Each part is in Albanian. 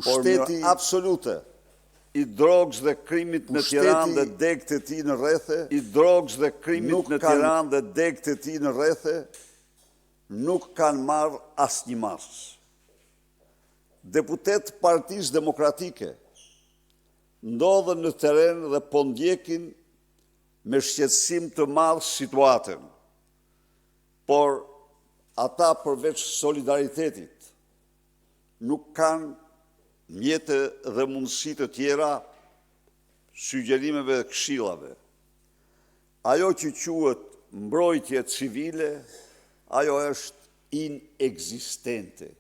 Pushteti absolute i drogës dhe krimit në Tiranë dhe degët e tij në rrethe, i drogës dhe krimit në Tiranë dhe degët e tij në rrethe, nuk kanë marrë asnjë masë. Deputetë të Partisë Demokratike ndodhen në terren dhe po ndjekin me shqetësim të madh situatën. Por ata përveç solidaritetit nuk kanë mjete dhe mundësi të tjera sugjerimeve dhe këshillave. Ajo që quhet mbrojtje civile, ajo është inekzistente.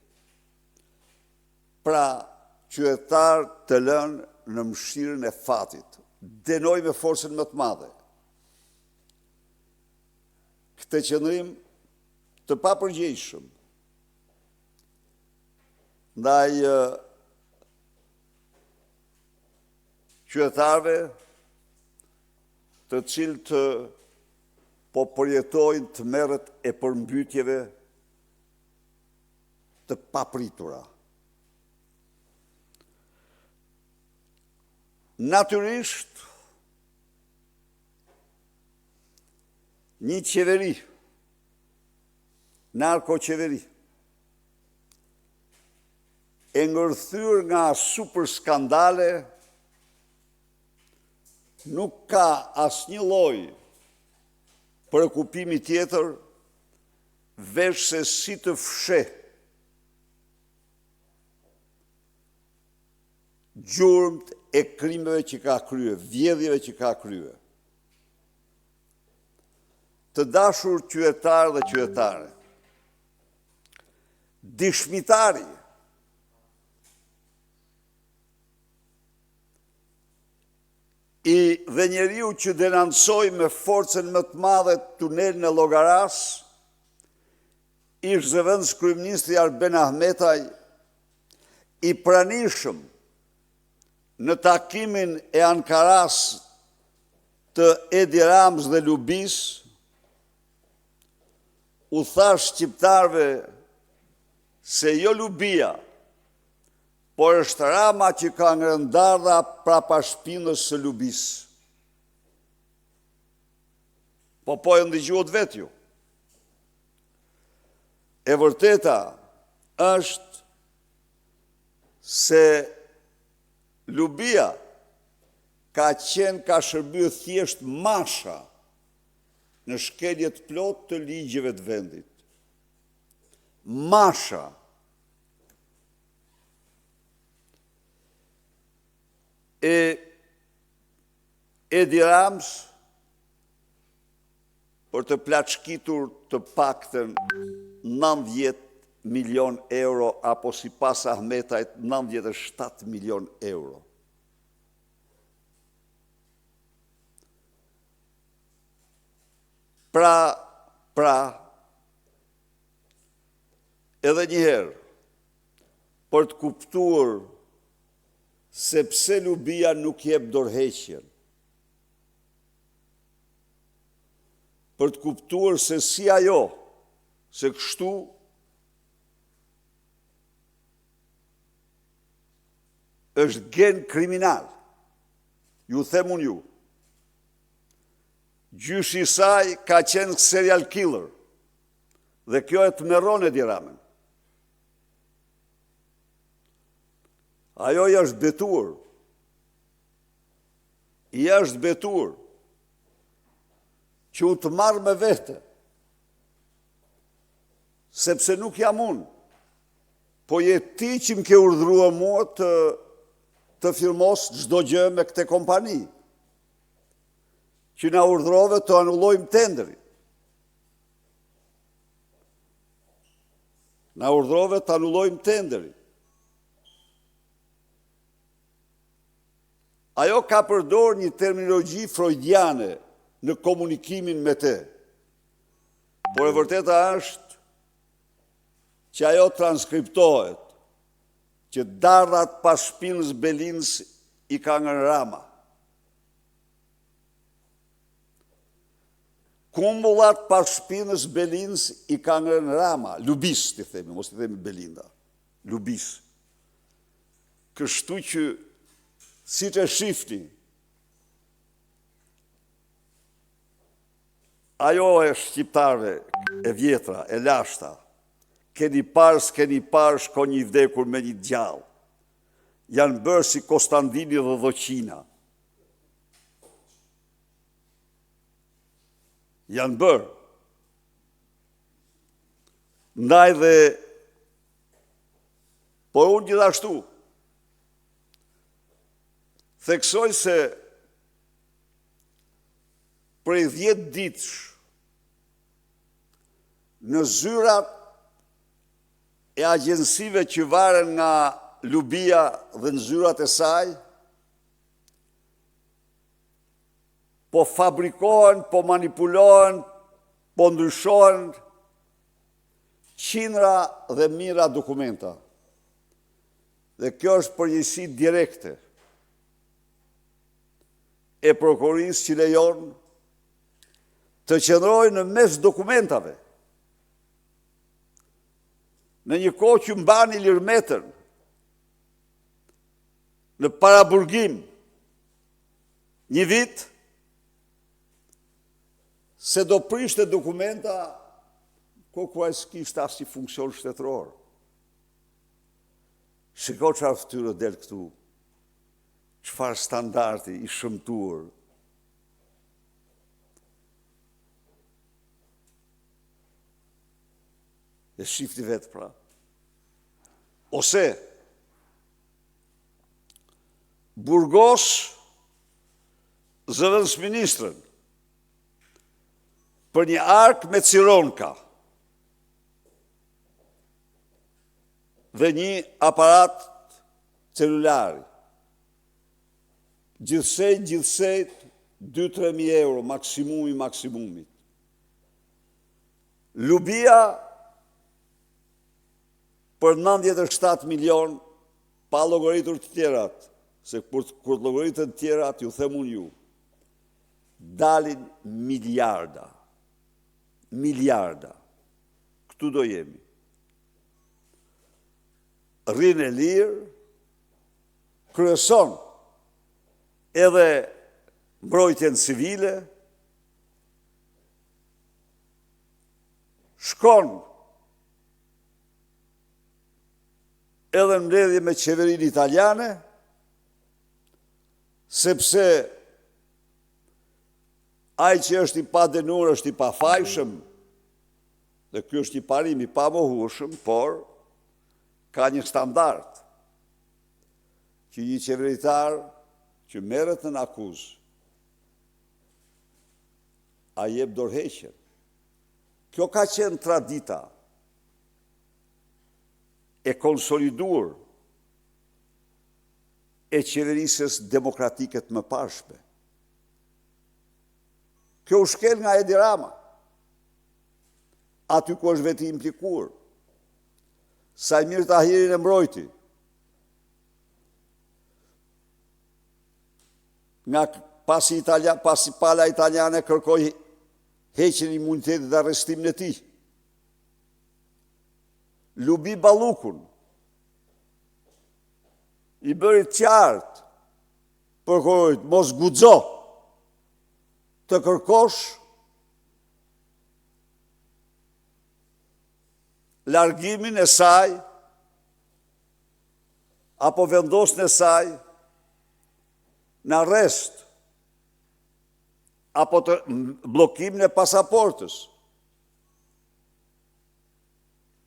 Pra, qytetarë të lënë në mëshirën e fatit. Dënoj me forcën më të madhe këtë qëndrim të papërgjegjshëm ndaj qytetarëve të cilët po përjetojnë tmerret e përmbytjeve të papritura. Natyrisht, një qeveri, narkoqeveri, e ngërthyer nga superskandale, nuk ka asnjë lloj preokupimi tjetër veçse si të fshehë gjurmët e krimeve që ka kryer, vjedhjeve që ka kryer. Të dashur qytetarë dhe qytetare, dëshmitari i dhe njeriu që denoncoi me forcën më të madhe tunelin e Llogarasë, ish zëvendëskryeministri Arben Ahmetaj, i pranishëm në takimin e Ankarasë të Edi Ramës dhe Lubisë, u tha shqiptarëve se jo Lubia, por është Rama që ka ngrënë dardha prapa shpinës së Lubisë. Po po e ndëgjuat vetë ju. E vërteta është se Lubia ka qenë ka shërbyer thjesht masha në shkelje të plotë të ligjeve të vendit. Masha e Edi Ramës për të plaçkitur të paktën 90 milion euro apo sipas Ahmetajt 97 milion euro. Pra, pra, edhe një herë, për të kuptuar se pse Lubia nuk jep dorëheqjen, për të kuptuar se si ajo, se kështu është gen kriminal. Ju them unë ju. Gjyshi i saj ka qenë serial killer dhe kjo e tmerron Edi Ramën. Ajo i është betuar. I është betuar që unë të marr me vete, sepse nuk jam unë, po je ti që më ke urdhëruar mua të, të firmos çdo gjë me këtë kompani, që na urdhërove të anullojmë tenderin. Na urdhërove të anullojmë tenderin. Ajo ka përdor një terminologji freudiane në komunikimin me te. Por e vërteta është që ajo transkriptohet që dardhat pas shpinës Belindës i ka ngrënë Rama. Kumbullat pas shpinës Belindës i ka ngrënë Rama, Lubisë t'i themi, mos t'i themi Belinda, Lubisë. Kështu që, siç e shifni, ajo e shqiptarëve e vjetra, e lashta, keni parë, s'keni parë, shkon një i vdekur me një të gjallë. Janë bërë si Kostandini dhe Dhoqina. Janë bërë. Ndaj dhe, por unë gjithashtu, theksoj se prej 10 ditësh në zyrat e agjencive që varen nga Lubia dhe në zyrat e saj, po fabrikohen, po manipulohen, po ndryshohen qindra dhe mijëra dokumenta. Dhe kjo është përgjegjësi direkte e prokurorisë që lejon të qëndrojë në mes dokumentave. Në një kohë që mban Ilir Metën në paraburgim një vit se do prishte dokumenta kohë kur ai s'kishte asnjë funksion shtetëror. Shiko çfarë fytyre del këtu, çfarë standardi i shëmtuar. E shifni vetë pra. Ose, burgos zëvendësministren për një arkë me cironka dhe një aparat celulari. Gjithsej, gjithsej, 2-3 mijë euro, maksimumi, maksimumit. Lubia për 97 milion pa llogaritur të tjerat, se kur, kur të llogariten të tjerat, ju them unë ju, dalin miliarda, miliarda, këtu do jemi. Rrin e lirë, kryeson edhe mbrojtjen civile, shkon edhe në mbledhje me qeverinë italiane, sepse ai që është i padënuar është i pafajshëm, dhe ky është një parim i pamohueshëm, por ka një standard që një qeveritar që merret nën akuzë, ai jep dorëheqjen. Kjo ka qenë tradita e konsoliduar e qeverisjes demokratike të mëparshme. Kjo u shkel nga Edi Rama, aty ku është vetë i implikuar. Saimir Tahirin e mbrojti. Nga pasi, Italia, pasi pala italiane kërkoi heqjen e imunitetit dhe arrestimin e tij. Lubi Ballukun i bëri të qartë prokurorit, mos guxo të kërkosh largimin e saj apo vendosjen e saj në arrest apo të bllokimin e pasaportës.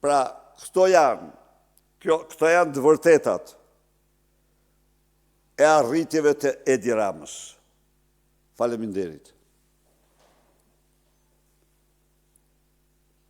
Pra, këto janë, kjo, këto janë të vërtetat e arritjeve të Edi Ramës. Faleminderit.